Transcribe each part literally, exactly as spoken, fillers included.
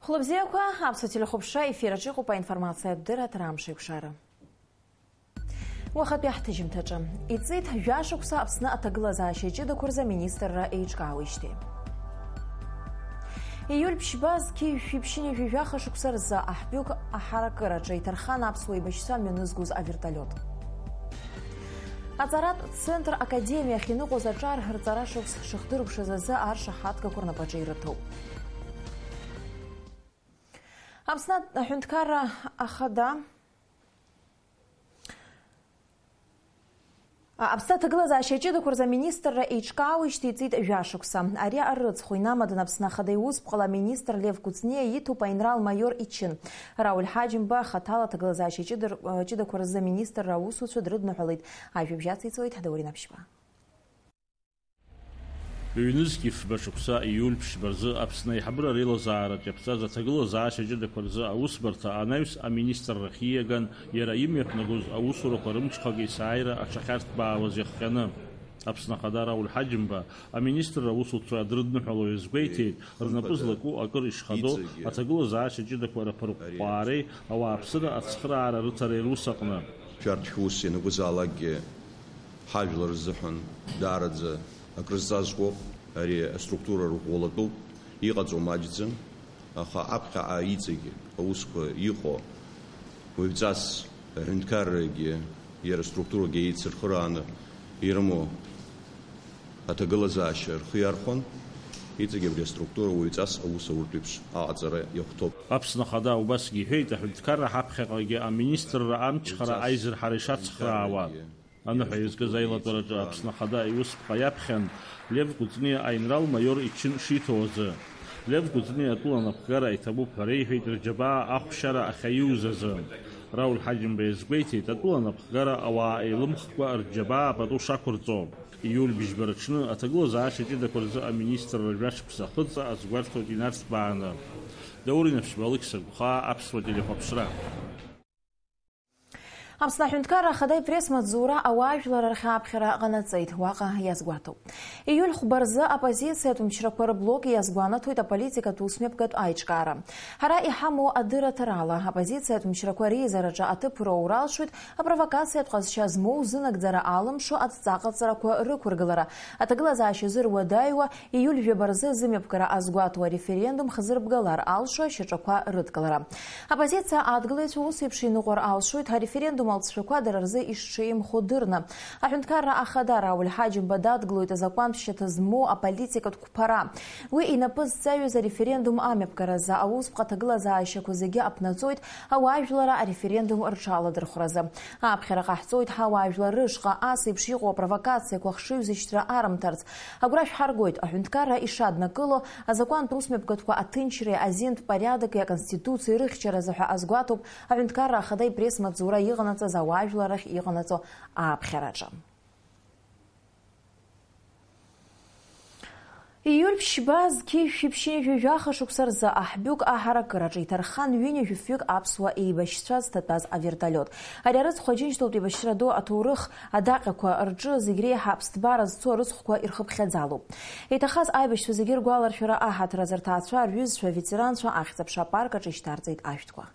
Хәлыбзиақәа, аԥсуа телехәаԥшра ефир аҿы иҟоуп аинформациатә дырраҭара Амш еиқәшара. Уахатәи ҳҭыжьымҭаҿы. Иҵит жәашықәса Аԥсны аҭагылазаашьа ҷыдақәа рзы аминистрра еиҿкаауеижьҭеи. Ииуль ԥшьба зқьи жәшәи ԥшьынҩажәи жәаха шықәса рзы аҳбҩык аҳаракыраҿы иҭархан аԥсуа еибашьцәа мҩанызгоз авертолиот. Аҵаратә центр академиахь иныҟәоз аҿар рҵара шықәс шыхдыркәшаз азы аршаҳаҭгақәа рнапаҿы ирыҭоуп. Аԥсны аҳәынҭқарра ахада Аԥсны аҭагылазаашьа ҷыдақәа рзы аминистрра еиҿкаауеижьҭеи иҵит жәашықәса. Ари арыцхә инамаданы Аԥсны Ахада иусԥҟала аминистр Лев Кәыҵниа иҭоуп аинрал-маиор ичын. Рауль Ҳаџьымба хаҭала аҭагылазаашьа ҷыдыр-, ҷыдақәа рзы аминистрра аусуцәа дрыдныҳәалеит. Ажәабжь ациҵоит Даурен Аԥшьба. Ҩнызқь фба шықәса ииуль ԥшьба рзы Аԥсны аиҳабыра реилазаараҿ иаԥҵаз аҭагылазаашьа ҷыдақәа рзы аусбарҭа анаҩс аминистррахь ииаган, иара имҩаԥнагоз аусурақәа рымҽхак есааира аҽахьарҭбаауаз иахҟьаны. Аԥсны Ахада Рауль Ҳаџьымба аминистрра аусуцәа дрыдныҳәало иазгәеиҭеит, рнапы злаку акыр ишхадоу аҭагылазаашьа ҷыдақәа рыԥырҟәҟәаареи ауааԥсыра ацхыраара рыҭареи рус аҟны. Шәарҭ шәус ианакәызаалакгьы ҳажәлар рзыҳәан даараӡа акрызҵазкуоуп, ари аструктура рӷәӷәалатәуп, иҟаҵоу маҷӡам, аха аԥхьаҟа иҵегь аусқәа иҟоу уаҩҵас аҳәынҭқаррагьы иара аструктурагьы еицырхырааны ирымоу аҭагылазаашьа рхы иархәан, иҵегь абри аструктура уаҩҵас аус ауртә еиԥш аҟаҵара иахәҭоуп. Аԥсны Ахада убасгьы иҳәеит, аҳәынҭқарра ҳаԥхьаҟагьы аминистрра амчхара аизырҳара ишацхраауа. Аныҳәа иазкыз аилатәараҿы Аԥсны Ахада иусԥҟа иаԥхьан Лев Кәыҵниа аинрал-маиор ичын шиҭо азы. Лев Кәыҵниа атәыла анапхгара иҭабуп ҳәа реиҳәеит рџьабаа ахәшьара ахьаиуз азы. Рауль Ҳаџьымба иазгәеиҭеит, атәыла анапхгара ауаа еилымхкәа рџьабаа пату шақәырҵо. Ииуль быжьба рыҽны аҭагылазаашьа ҷыдақәа рзы аминистрра жәашықәса ахыҵа азгәарҭоит инарҭбааны. Даурен Аԥшьба, Алықьса Гәхаа, Аԥсуа телехәаԥшра. Аԥсны Аҳәынҭқарра Ахада ипресс-маҵзура ауаажәлар рахь ааԥхьара ҟанаҵеит, уаҟа иазгәаҭоуп. Ииуль хәба рзы аоппозициатә мчрақәа рблок иазгәанаҭоит аполитикатә усмҩаԥгатә аиҿкаара. Ҳара иҳамоу адырраҭарала, аоппозициатә мчрақәа реизараҿы аҭыԥ роура алшоит апровокациатә ҟазшьа змоу зынагӡара алымшо адҵа ҟаҵарақәа рықәыргылара, аҭагылазаашьа зыруадаҩуа, ииуль жәаба рзы зымҩаԥгара азгәаҭоу ареферендум хзырбгалар алшо ашьаҿақәа рыдкылара. Аоппозициа адгылаҩцәа ус еиԥш иныҟәар алшоит ареферендум алҵшәақәа дара рзы ишҽеимхо дырны. Аҳәынҭқарра Ахада Рауль Ҳаџьымба дадгылоит азакәантә шьаҭа змоу аполитикатә қәԥара. Уи инапы зҵаҩыз ареферендум амҩаԥгаразы аусԥҟа аҭагылазаашьақәа зегьы аԥнаҵоит ауаажәлара ареферендум рҽаладырхәразы. Аԥхьара ҟаҳҵоит ҳауаажәлар рышҟа ас еиԥш иҟоу апровокациақәа хшыҩзышьҭра арымҭарц. Агәра шәҳаргоит, аҳәынҭқарра ишаднакыло, азакәантә усмҩаԥгатәқәа аҭынчреи азинтә порядоки аконституциеи рыхьчаразы ҳәа азгәаҭоуп аҳәынҭқарра Ахада ипресс-маҵзура иҟанаҵаз ауаажәлар рахь иҟанаҵо ааԥхьараҿы. Ииуль ԥшьба зқьи жәшәи ԥшьынҩажәи жәаха шықәса рзы аҳбҩык аҳаракыраҿы иҭархан ҩынҩажәи фҩык аԥсуа еибашьцәа зҭатәаз авертолиот. Ари арыцхә Аџьынџьтәылатә еибашьра ду аҭоурых адаҟьақәа рҿы зегь реиҳа аԥсҭбара зцу арыцхәқәа ирхыԥхьаӡалоуп. Иҭахаз аибашьцәа зегьы ргәаларшәара аҳаҭыр азы рҭаацәа, рҩызцәа, аветеранцәа Ахьӡ-аԥша апарк аҿы ишьҭарҵеит ашәҭқәа.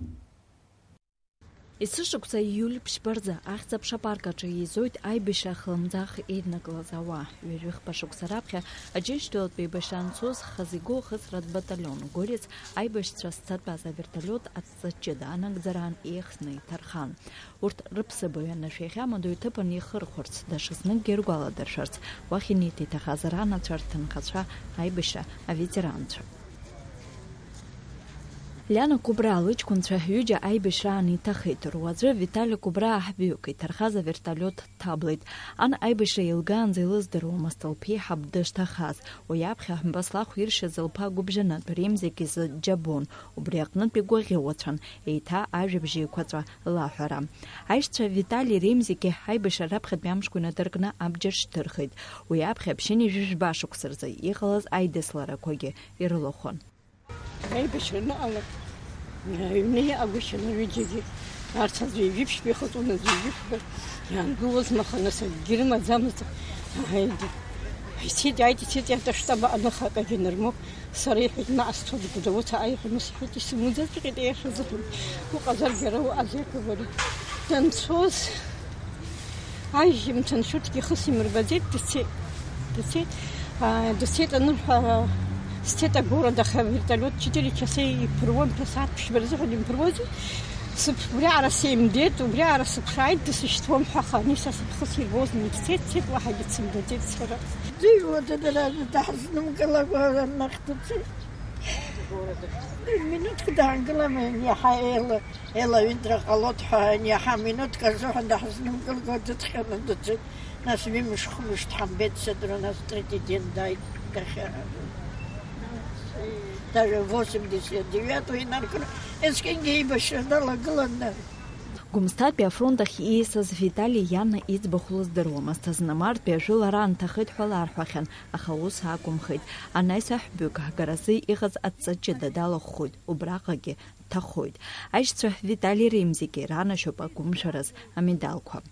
Есышықәса ииуль ԥшьба рзы Ахьӡ-аԥша апарк аҿы еизоит аибашьра хлымӡаах еиднакылаз ауаа. Ҩажәи хԥа шықәса раԥхьа Аџьынџьтәылатәи еибашьра анцоз хазы игоу ахысратә баталион Горец аибашьцәа зҭатәаз аверталиот адҵа ҷыда анагӡараан еихсны иҭархан. Урҭ рыԥсыбаҩ анашә иахьамадоу иҭыԥан ихырхәарц, даҽазныкгьы иргәаладыршәарц, уахь инеит иҭахаз ранацәа, рҭынхацәа, аибашьра аветеранцәа. Лиана Кәыбраа лыҷкәынцәа ҩыџьа аибашьраан иҭахеит. Руаӡәы Витали Кәыбраа аҳбҩык иҭархаз аверталиот дҭаблеит. Ан аибашьра еилгаанӡа илыздыруамызт лԥеиҳаб дышҭахаз. Уи аԥхьа Ҳәмбаслахә иршьыз лԥа гәыбжьанытә Ремзик изы џьабон. Убри аҟнытә игәаӷьуацәан, еиҭа ажәабжь еиқәаҵәа лаҳәара. Аишьцәа Витали Ремзики аибашьра раԥхьатәи амшқәа инадыркны абџьар шьҭырхит. Уи аԥхьа ԥшьынҩажәи жәба шықәса рзы иҟалаз аидысларақәагьы ирылахәын. Аибашьра аныҟала, аҩны иҟагәышьан рҩыџьагьы. Арҭ аӡәы ҩажәи ԥшьба ихыҵуан, аӡәы ҩажәи фба. Иаангылозма, аха нас акгьы рымаӡамызт. Ааи, Ицеит, иааит, ицеит, иаҳҭашт аба аныха акагьы нырмоуп. Сара иҳәеит, наҟ сцоит, Гәдоуҭаҟа иҳәа, нас иҳәеит, исымуӡаҵәҟьеит еиҳәазыҳәан. Уҟазаргьы ара уҟазеи акы вари. Данцоз, ажьымҭан шәырҭгьы ихы симырбаӡеит, дцеит, дцеит. Аа, дцеит анырҳәа, сцеит агород, аха вертолет четыре часа иԥыруан, ԥасат ԥшьба рзыҳәан имԥыруази. Сыԥ-, убриаҟара сеимдеит, убриаҟара сыԥшааит, дысышьҭуам ҳәа, аха ани са сыԥхыӡ ирбозма, дцеит, дцеит, уаҳагьы дсымбаӡеит сара. Дыҩуа дадара даҳзнымкылакәа нахь дцеит. Минуҭк даангылама, иаҳа еила, еилаҩынтра ҟалоит ҳәа, иаҳа минуҭк азыҳәан даҳзнымкылакәа дыҵҟьаны дцеит. Нас ҩымш-хымш дҳамбеит, сыдра, нас третий день дааит дахьа. Даже восемьдесят девятого инаркны, есқьынгьы еибашьра далагыланы. Гәымсҭатәи афронт ахь ииасыз Витали иан иӡбахә лыздыруамызт. Зны мартәи ажәылара анҭахеит ҳәа ларҳәахьан, аха ус акәымхеит. Анаҩс аҳәбҩык ҳгаразы иҟаз адҵа ҷыда далахәхоит, убраҟагьы дҭахоит. Аишьцәа Витали Римзики ранашьоуп агәымшәараз амедалқәа.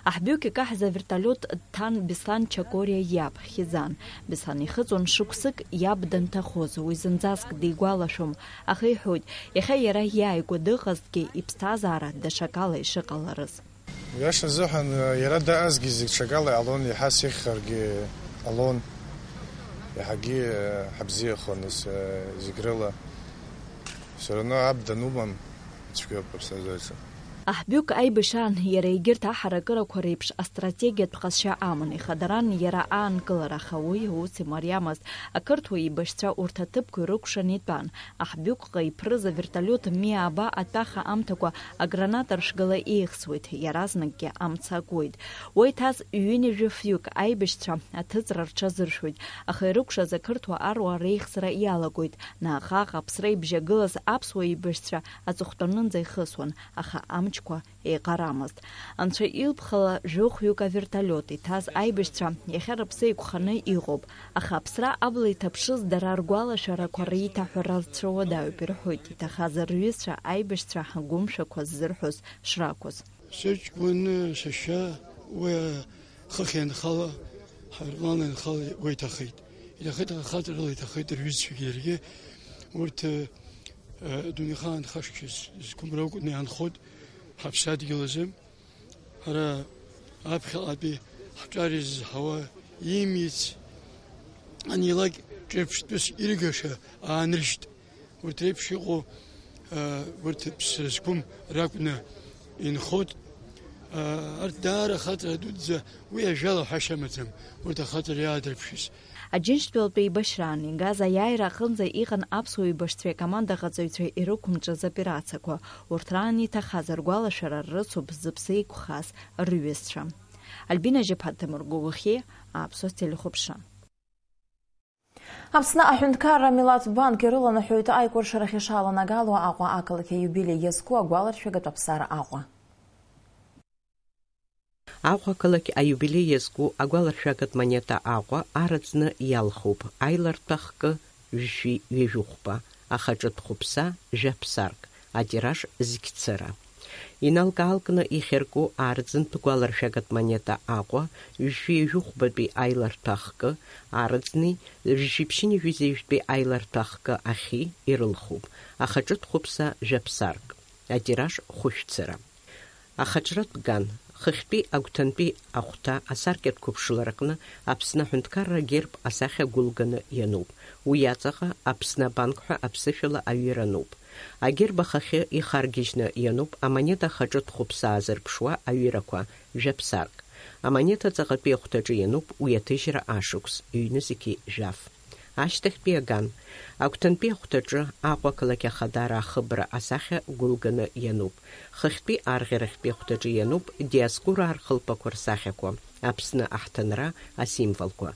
Аҳәбҩык икаҳаз авертолиот дҭан Беслан Чакориа иаб Хизан. Беслан ихыҵуан шықәсык иаб данҭахоз, уи зынӡаск дигәалашәом, аха иҳәоит, иахьа иара иааигәа дыҟазҭгьы иԥсҭазаара даҽакала ишыҟаларыз. Иашазыҳәан, иара даазгьы зегь ҽакала иҟалон, иаҳа сеиӷьхаргьы ҟалон, иаҳагьы ҳабзиахоназ зегь рыла. Все равно аб данумам, ицәгьоуп аԥсҭазаараҿы. Аҳәбҩык аибашьраан иара егьырҭ аҳаракырақәа реиԥш астратегиатә ҟазшьа аман, ихадаран иара аанкылара, аха уи аус имариамызт. Ақырҭуа еибашьцәа урҭ аҭыԥқәа ирыкәшан итәан. Аҳәбҩыкҟа иԥрыз авертолиот Ми аба атәаха амҭакәа аграната ршгала еихсуеит, иаразнакгьы амца акуеит. Уа иҭаз ҩынҩажәа фҩык аибашьцәа аҭыҵра рҽазыршәоит, аха ирыкәшаз ақырҭуа аруаа реихсра иалагоит. Наҟ-ааҟ аԥсра ибжьагылаз аԥсуа еибашьцәа аҵыхәтәанынӡа ихысуан, аха амчқәа еиҟарамызт. Анцәа илԥхала жәохәҩык авертолиот иҭаз аибашьцәа иахьа рыԥсы еиқәханы иҟоуп, аха аԥсра абла иҭаԥшыз дара ргәалашәарақәа реиҭаҳәара рцәыуадаҩуп, ирҳәоит, иҭахаз рҩызцәа аибашьцәа ҳгәымшәақәа ззырҳәоз шракәыз. Сыҷкәын, сашьа, уи хыхь ианхала, ҳаирпланла ианхала уа иҭахеит. Иҭахеит, аха хаҵарала иҭахеит рҩызцәагьы иаргьы. Урҭ, э, адунеихаан хашҭшьас зқәым ракәны иаанхоит ҳаԥсадгьыл азы. Ҳара аԥхьаҟатәи ҳҿар изызҳауа имиц анилак ҿырԥштәыс иргаша аанрыжьт. Урҭ реиԥш иҟоу, аа, урҭ ԥсра зқәым ракәны инхоит. Аа, арҭ даара ахаҵара дуӡӡа, уи ажәала ҳәашьа амаӡам, урҭ ахаҵара иаадырԥшыз. Аџьынџьтәылатәи еибашьраан игаз аиааира аҟынӡа иҟан аԥсуа еибашьцәеи акомандаҟаҵаҩцәеи ирықәымҿыз операциақәа. Урҭ раан иҭахаз ргәалашәара рыцуп зыԥсы еиқәхаз рҩызцәа. Альбина Жьаԥҳа, Ҭемыр Гогохиа, Аԥсуа телехәаԥшра. Аԥсны аҳәынҭқарра Милаҭ банк ирыланаҳәоит аикәыршарахь ишаланагало Аҟәа ақалақь аиубилеи иазку агәаларшәагатә аԥсара Аҟәа. Аҟәа ақалақь аиубилеи иазку агәаларшәагатә монета Аҟәа араӡны иалхуп, аиларҭәа хкы, жәшәи ҩажәи хәба, ахаҿытә хәыԥса, жәаԥсарк, атираж зқьцыра. Иналкаалкны ихьарку арӡынтә гәаларшәагатә монета Аҟәа, жәшәи ҩажәи хәбатәи аиларҭәа хкы арӡни, жәшәи ԥшьынҩажәи жәаҩытәи аиларҭәа хкы ахьи ирылхуп, ахаҿытә хәыԥса, жәаԥсарк, атираж хәышәцыра. Ахаҿратә ган, хыхьтәи агәҭантәи ахәҭа асаркьатә қәыԥшла рҟны Аԥсны аҳәынҭқарра агерб асахьа гәылганы иануп. Уи аҵаҟа Аԥсны абанк ҳәа аԥсышәала аҩыра ануп. Агерб ахахьы ихаргьежьны иануп амонета ахаҿытә хәыԥса аазырԥшуа аҩырақәа, жәаԥсарк. Амонета ҵаҟатәи ахәҭаҿы иануп уи аҭыжьра ашықәс, ҩнызқьи жәаф. Ашьҭахьтәи аган. Агәҭантәи ахәҭаҿы Аҟәа ақалақь Ахадара ахыбра асахьа гәылганы иануп. Хыхьтәи арӷьарахьтәи ахәҭаҿы иануп Диоскураа рхылԥақәа рсахьақәа, Аԥсны аҳҭынра асимволқәа.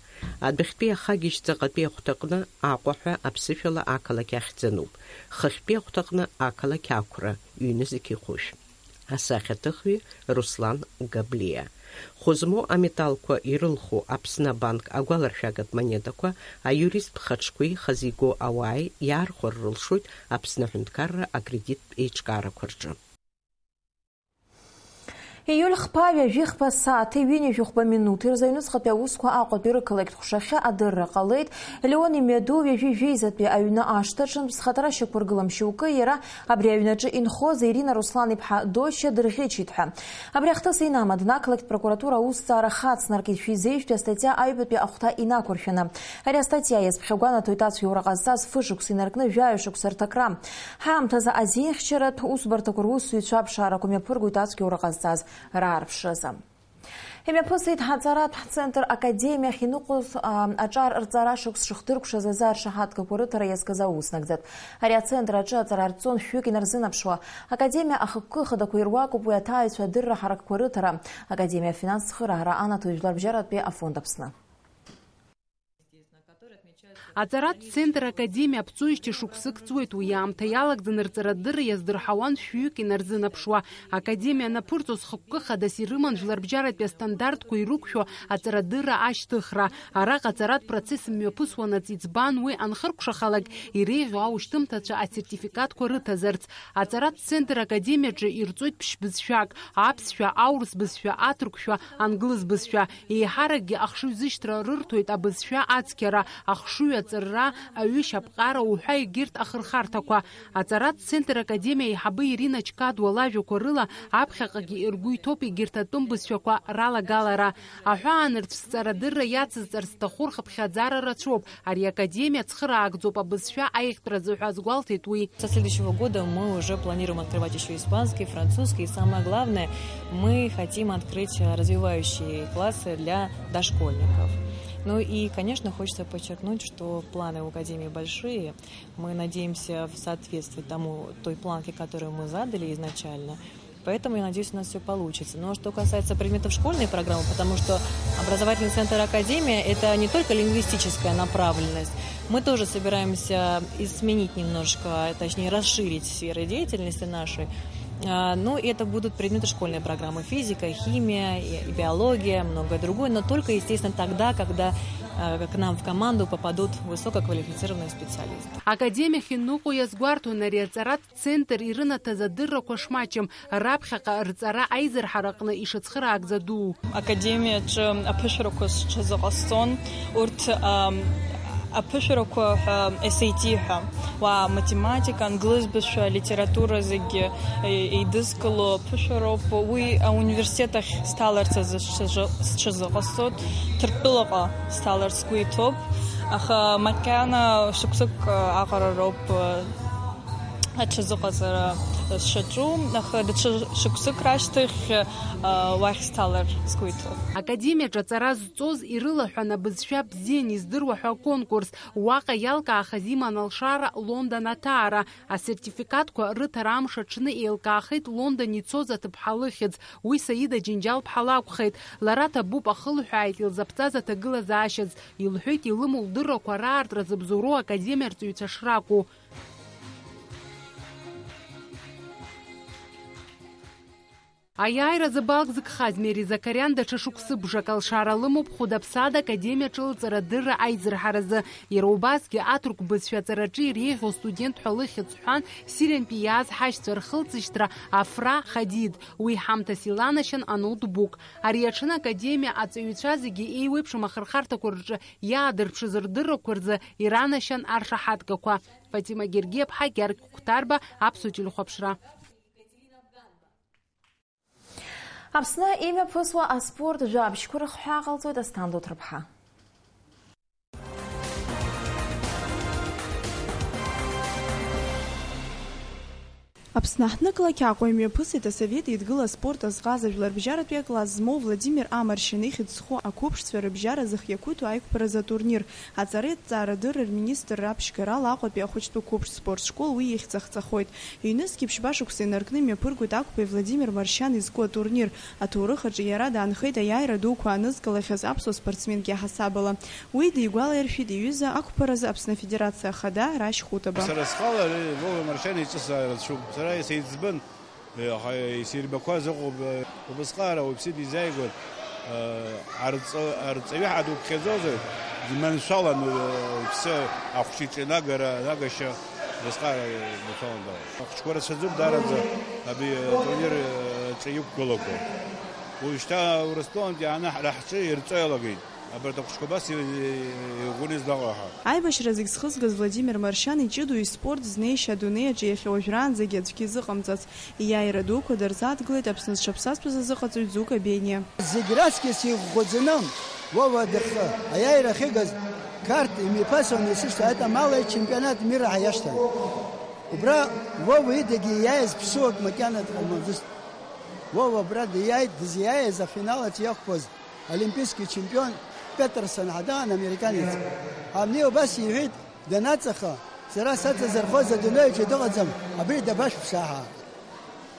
Адәахьтәи ахагьежь ҵаҟатәи ахәҭаҟны Аҟәа ҳәа аԥсышәала ақалақь ахьӡ ануп. Хыхьтәи ахәҭаҟны ақалақь ақәра, ҩнызқьи хәышә. Асахьаҭыхҩы Руслан Габлиа. Хәы змоу аметалқәа ирылху Аԥсны абанк агәаларшәагатә монетақәа аиуристтә хаҿқәеи хазы игоу ауааи иаархәар рылшоит Аԥсны аҳәынҭқарра акредиттә еиҿкаарақәа рҿы. Ииуль хԥа ҩажәи хԥа сааҭи ҩынҩажәи хәба минуҭ ирзы аҩныҵҟатәи аусқәа Аҟәатәи рықалақьтә ҟәшахьы адырра ҟалеит. Леон Имиадоу ҩажәи жәеизатәи аҩны ашҭаҿынтә зхаҭара шьақәыргылам шьоукы иара абри аҩнаҿы инхоз Ирина Руслан-иԥҳа Дошьа дырӷьычит ҳәа. Абри ахҭыс инамаданы ақалақьтә прокуратура аусҭҵаара хацнаркит шәи зеижәтәи астатиа аҩбатәи ахәҭа инақәыршәаны. Ари астатиа иазԥхьагәанаҭоит ацәгьоура ҟазҵаз фышықәса инаркны жәаҩа шықәса рҭакра. Ҳаамҭазы азинхьчаратә усбарҭақәа русзуҩцәа аԥшаарақәа мҩаԥыргоит ацәгьоура ҟазҵаз раарԥшразы. Имҩаԥысит ҳаҵаратә ҳцентр академиахь иныҟәоз, а, аҿар рҵара шықәс шыхдыркәшаз азы аршаҳаҭгақәа рыҭара иазкыз ауснагӡатә. Ари ацентр аҿы аҵара арҵон шәҩык инарзынаԥшуа. Академиа ахықәкы хадақәа ируакуп уи аҭааҩцәа адырра ҳаракқәа рыҭара. Академиа афинанстә цхыраара анаҭоит Жәларбжьаратәи афонд Аԥсны. Аҵаратә центр академиа аԥҵоижьҭеи шықәсык ҵуеит, уи аамҭа иалагӡаны рҵарадырра иаздырҳауан шәҩык инарзынаԥшуа. Академиа анаԥырҵо зхықәкы хадас ирыман жәларбжьаратәи астандартқәа ирықәшәо аҵарадырра ашьҭыхра. Араҟа аҵаратә процесс мҩаԥысуанаҵ иӡбан уи анхыркәшахалак, иреиӷьу аушьҭымҭацәа асертификатқәа рыҭазарц. Аҵаратә центр академиаҿы ирҵоит ԥшь бызшәак, аԥсшәа, аурыс бызшәа, аҭырқәшәа, англыз бызшәа. Еиҳаракгьы ахшыҩзышьҭра рырҭоит абызшәа ацқьара, ахшыҩ аҵарра, аҩышьаԥҟара уҳәа егьырҭ ахырхарҭақәа. Аҵаратә центр академиа аиҳабы Ирина Чкадуа лажәақәа рыла, аԥхьаҟагьы иргәы иҭоуп егьырҭ атәым бызшәақәа ралагалара. Аҳәаанырцә зҵарадырра иацызҵарц зҭаху рхыԥхьаӡара рацәоуп. Ари академиа цхыраагӡоуп абызшәа аиӷьтәразы ҳәа азгәалҭеит уи. Со следующего года мы уже планируем открывать ещё испанский, французский. И самое главное, мы хотим открыть, э, развивающие классы для дошкольников. Ну и, конечно, хочется подчеркнуть, что планы у Академии большие. Мы надеемся в соответствии тому, той планке, которую мы задали изначально. Поэтому, я надеюсь, у нас всё получится. Но что касается предметов школьной программы, потому что образовательный центр «Академия» — это не только лингвистическая направленность. Мы тоже собираемся изменить немножко, точнее, расширить сферы деятельности нашей. А, ну, это будут предметы школьной программы: физика, химия и, и биология, многое другое, но только, естественно, тогда, когда, э, к нам в команду попадут высококвалифицированные специалисты. Академиахь иныҟәо иазгәарҭон ари аҵаратә центр ирынаҭаз адыррақәа шмаҷым, раԥхьаҟа рҵара аизырҳараҟны ишацхыраагӡа дуу. Академиаҿы аԥышәарақәа сҽазыҟасҵон, урҭ, ам, аԥышәарақәа ҳәа, S A T ҳәа, уа математика, англыз бызшәа, литература зегьы, е-, еидызкыло аԥышәароуп. Уи ауниверситет ахь сҭаларц азы сҽазы-, сҽазыҟасҵоит, Ҭырқәтәылаҟа сҭаларц сгәы иҭоуп, аха макьана шықәсык аҟара роуп аҽазыҟаҵара сшаҿу, аха даҽа шықәсык рашьҭахь, а, уахь сҭалар сгәы иҭоуп. Академиаҿы аҵара зҵоз ирылаҳәан абызшәа бзиан издыруа ҳәа аконкурс, уаҟа иалкаахаз иман алшара Лондон аҭаара. Асертификатқәа рыҭара амш аҽны еилкаахеит Лондон ицоз аҭыԥҳа лыхьӡ, уи Саида Џьынџьал-ԥҳа лакәхеит. Лара ҭабуп, ахылҳәааит илзаԥҵаз аҭагылазаашьаз, илҳәеит илымоу лдыррақәа раартра зыбзоуроу академиа арҵаҩцәа шракәу. Аиааира зыбалк зыгхаз Мери Закариан даҽа шықәсыбжак алшара лымоуп Хәыда-ԥсада академиаҿы лҵарадырра аизырҳаразы. Иара убасгьы аҭырқә бызшәа аҵараҿы иреиӷьу астудент ҳәа лыхьӡ ҳәан Сириантәи иааз ҳашьцәа рхылҵышьҭра Афра Хадид, уи ҳамҭас иланашьан аноутбук. Ари аҽны академиа аҵаҩцәа зегьы еиуеиԥшым ахырхарҭақәа рҿы иаадырԥшыз рдыррақәа рзы иранашьан аршаҳаҭгақәа. Фатима Гергиаԥҳа, Гьаргь Қәҭарба, Аԥсуа телехәаԥшра. Аԥсны имҩаԥысуа аспорт жәабжьқәа рыхҳәаа ҟалҵоит Асҭанда Ҭырԥҳа. Аԥсны аҳҭнықалақь Аҟәа имҩаԥысит Асовет Еидгыла аспорт азҟаза жәларбжьаратәи акласс змоу Владимир Амаршьан ихьӡ зху ақәыԥшцәа рыбжьара зых иақәиҭу аиқәԥаразы атурнир. Аҵареи аҭҵаарадырреи рминистрра аԥшьгарала Аҟәатәи ахәыҷтәы қәыԥш спорт школ уи ихьӡ ахҵахоит. Ҩнызқьи ԥшьба шықәса инаркны имҩаԥыргоит Ақәбеи Владимир Маршьан изку атурнир. Аҭоурых аҿы иара даанхеит аиааира дуқәа аанызкылахьаз аԥсуа спортсменк иаҳасабала. Уи дигәалаиршәеит иҩыза ақәԥаразы Аԥсны Афедерациа Ахада Рашь Хәытаба. Сара схала ари Вова Маршьан иҿысра рацәоуп. Сара исеиҵбын, аха исирбақәаз ыҟоуп, убасҟаара уаҩԥсы дизааигәан, арҵа-, арҵаҩы ҳәа дуԥхьаӡозар, дманшәалан уаҩԥсы ахәшә иҿы инагара, анагашьа. Абрысҟаара мацәаландала. Ахәыҷқәа рацәаӡоуп даараӡа абри атурнир аҿы иқәгылақәо. Уажәшьҭа Урыстәылантә иааны ҳара ҳҿы ирҵо иалагеит. Абарҭ ахәыҷқәа абас и-, и-, иӷәӷәаны излаҟоу ҳәа. Аибашьра зегь зхызгаз Владимир Маршьан иҷыдоу испорт знеишьа адунеи аҿы иахьа уажәраанӡагьы аӡәгьы изыҟамҵац, ииааира дуқәа дырзааҭгылеит Аԥсны зҽаԥсазтәыз азыҟаҵаҩ Дзука Бениа. Зегь раҵкьыс иӷәӷәаӡаны Вова дахьхы аиааира ахьыгаз Қарҭ имҩаԥасуан есышьҭа атәамала ичемпионат мира ҳаиашьҭан. Убра Вова идагьы иааиз ԥсуак макьана дҟамлаӡыст. Вова абра диааит, дызиааиз афинал аҿы иақәԥоз олимпийский чемпион Петерсон ҳәа даан, американец. Абни убас иҳәеит, данаҵаха, сара саҵазырхоз адунеи аҿы дыҟаӡам, абри дабашәԥшаа ҳәа.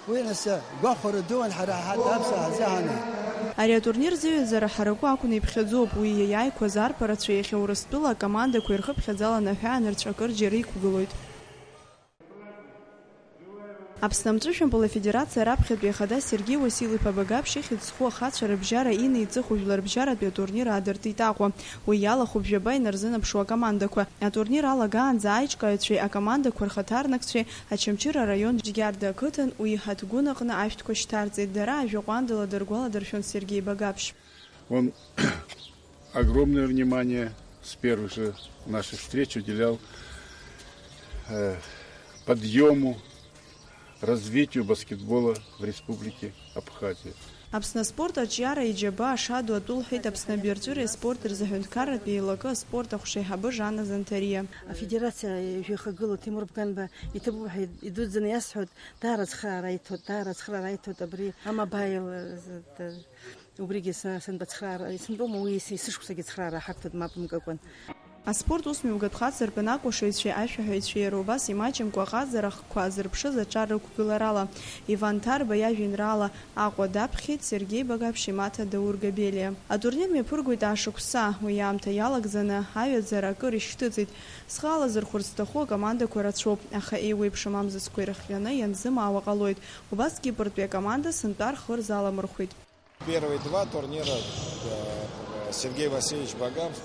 Уи нас гәахәара дуун ҳара ҳаҭ-, аԥсуаа ҳзыҳәаны. Ари атурнир зыҩаӡара ҳараку акәны иԥхьаӡоуп, уи иаиааиқәаз арԥарацәа иахьа Урыстәыла акомандақәа ирхыԥхьаӡаланы аҳәаанырцә акырџьара иқәгылоит. Аԥсны амҵәышәмпыл афедерациа раԥхьатәи ахада Сергеи Уасил-иԥа Багаԥшь ихьӡ зху ахацәа рыбжьара инеиҵыху жәларбжьаратәи атурнир аадыртит Аҟәа. Уи иалахәуп жәаба инарзынаԥшуа акомандақәа. Атурнир алагаанӡа аиҿкааҩцәеи акомандақәа рхаҭарнакцәеи Очамчыра араион Џьгьарда ақыҭан уи Ҳаҭгәын аҟны ашәҭқәа шьҭарҵеит. Дара ажәа ҟәандала дыргәаладыршәон Сергеи Багаԥшь. Он огромное внимание с первых же наших встреч уделял, э, подъёму, развитию баскетбола в Республике Абхазия. Аԥсны аспорт аҿиара иџьабаа шаду атәы лҳәеит Аԥсны абаҩрҵәыреи аспорти рзы аҳәынҭқарратә еилакы аспорт ахәшеиҳабы Жанна Занҭариа. Афедерациа жәаха гылоу Ҭемур Бганба иҭабуп ҳәа идуӡӡаны иасҳәоит, даара ацхыраара аиҭоит, даара ацхыраара аиҭоит абри амобаил, э, з-, д-, убригьы са-, сынтәа ацхыраара, исынтәома уи, ис-, есышықәсагьы ацхыраара ҳақәҭәоит, мап мкыкәан. Аспорт усмҩаԥгатә хацыртә акәашаҩцәеи ашәаҳәаҩцәеи иара убас имаҷымкәа аҟазара ахкқәа азырԥшыз аҿар рықәгыларала, Иван Ҭарба иажәеинраала Аҟәа даԥхьеит Сергеи Багаԥшь имаҭа Даур Габелиа. Атурнир мҩаԥыргоит ашықәса, уи аамҭа иалагӡаны аҩаӡара акыр ишьҭыҵит. Зхы алазырхәырц зҭаху акомандақәа рацәоуп, аха еиуеиԥшым амзызқәа ирыхҟьаны ианзымаауа ҟалоит. Убас Кипртәи акоманда сынтәа рхы рзаламырхәеит. Первые два турнира, э, Сергей Васильевич Багаԥшь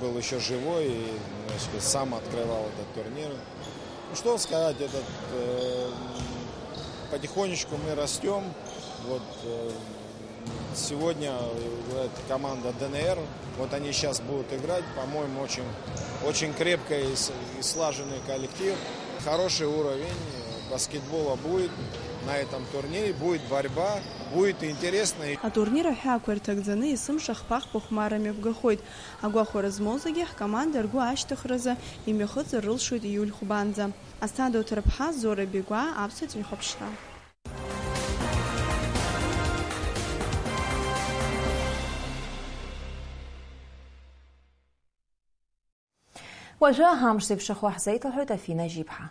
был ещё живой и, так сказать, сам открывал этот турнир. Ну, что сказать, этот, э, потихонечку мы растём. Вот, э, сегодня играет команда Д Н Р. Вот они сейчас будут играть. По-моему, очень, очень крепкий и с-, и слаженный коллектив. Хороший уровень, э, баскетбола будет на этом турнире, будет борьба, будет интересно. Атурнир аҳәаақәа ирҭагӡаны есымша хԥа-хԥа хәмарра мҩаԥгахоит. Агәахәара змоу зегьы ҳкоманда ргәы ашьҭыхразы имҩахыҵыр рылшоит ииуль хәбанӡа. Асҭанда Оҭырԥҳа, Зора Бигәаа, Аԥсуа телехәаԥшра. Уажәы амш зеиԥшрахо ҳзеиҭалҳәоит Афина Жьиԥҳа.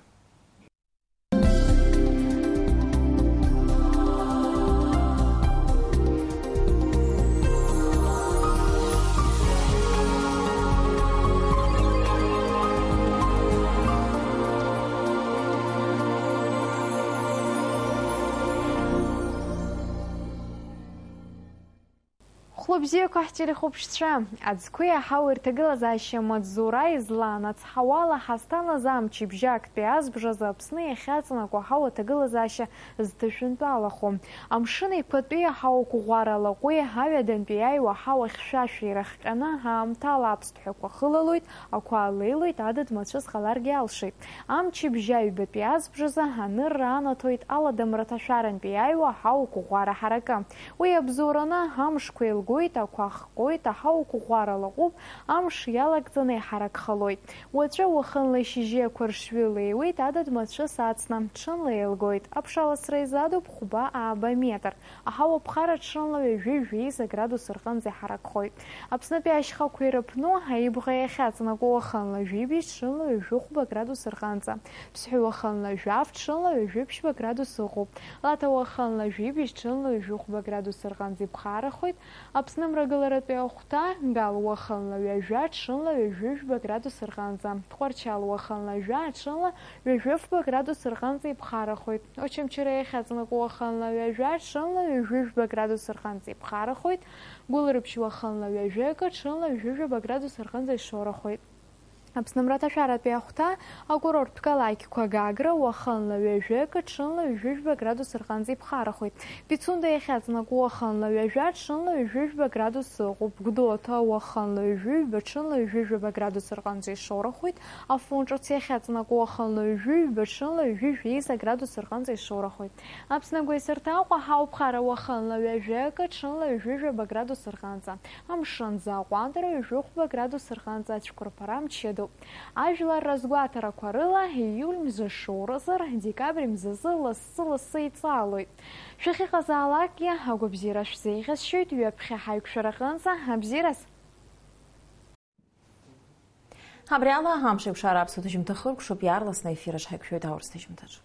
Хәлыбзиақәа ҳтелехәаԥшцәа, аӡқәеи аҳауеи рҭагылазаашьа маҵзура излан, ацҳауала ҳазҭалаз амчыбжьы актәи азбжазы Аԥсны иахьаҵанакуа аҳауа аҭагылазаашьа зҭышәынтәалахо. Амшын еиқәатәи аҳауа қәыӷәӷәара алаҟәи аҩадантәи иааиуа аҳауа хьшәашәеи ирыхҟьаны аамҭала аԥсҭҳәақәа хылалоит, ақәа леилоит, адыд мацәыс ҟаларгьы алшеит. Амчыбжьы аҩбатәи азбжазы анырра анаҭоит аладамра ҭашәарантәи иааиуа аҳауа қәыӷәӷәара ҳаракы. Уи абзоураны амшқәа еилгоит, ақәа хҟьоит, аҳауа қәыӷәӷәара лаҟәуп, амш иалагӡаны иҳаракхалоит. Уаҵәы уахынла ишьыжьи ақәаршҩы леиуеит, адыд мацәыс ацны, ҽынла еилгоит. Аԥшаласра изадуп хәба-ааба метр. Аҳауа ԥхара ҽынла ҩажәи жәеиза градус рҟынӡа иҳаракхоит. Аԥснытәи ашьхақәа ирыԥну аибӷа иахьаҵанакуа уахынла жәибжь, ҽынла ҩажәи хәба градус рҟынӡа. Ԥсҳәы уахынла жәаф, ҽынла ҩажәи ԥшьба градус ыҟоуп. Лаҭа уахынла жәибжь, ҽынла ҩажәи хәба градус рҟынӡа иԥхарахоит. Аԥсны мрагыларатәи ахәҭа, Гал уахынла ҩажәа, ҽынла ҩажәи жәба градус рҟынӡа. Тҟәарчал уахынла жәа, ҽынла ҩажәи фба градус рҟынӡа иԥхарахоит. Очамчыра иахьаҵанакуа уахынла ҩажәа, ҽынла ҩажәи жәба градус рҟынӡа иԥхарахоит. Гәылрыԥшь уахынла ҩажәи акы, ҽынла ҩажәи жәаба градус рҟынӡа ишоурахоит. Аԥсны амраҭашәаратәи ахәҭа, акурорттә қалақьқәа Гагра уахынла ҩажәак, ҽынла ҩажәи жәба градус рҟынӡа иԥхарахоит. Пицунда иахьаҵанакуа уахынла ҩажәа, ҽынла ҩажәи жәба градус ыҟоуп. Гәдоуҭа уахынла ҩажәи ҩба, ҽынла ҩажәи жәаба градус рҟынӡа ишоурахоит. Афон ҿыц иахьаҵанакуа уахынла ҩажәи ҩба, ҽынла ҩажәи жәеиза градус рҟынӡа ишоурахоит. Аԥсны агәеисырҭа Аҟәа ҳауԥхара уахынла ҩажәак, ҽынла ҩажәи жәаба градус рҟынӡа. Амшын аӡы аҟәандара ҩажәи хәба градус рҟынӡа ацәқәырԥара мчыдоуп. Ажәлар разгәаҭарақәа рыла, ииуль мза шоуразыр, декабрь мзазы лассы-лассы иҵаалоит. Шәахьыҟазаалакгьы агәабзиара шәзеиӷьасшьоит, ҩаԥхьа ҳаиқәшәараҟынӡа абзиараз. Абри ала амш еиқәшара аԥсуа ҭыжьымҭа хыркәшоуп, иаарласны аефир аҿы ҳаиқәшәоит аурыс ҭыжьымҭаҿы.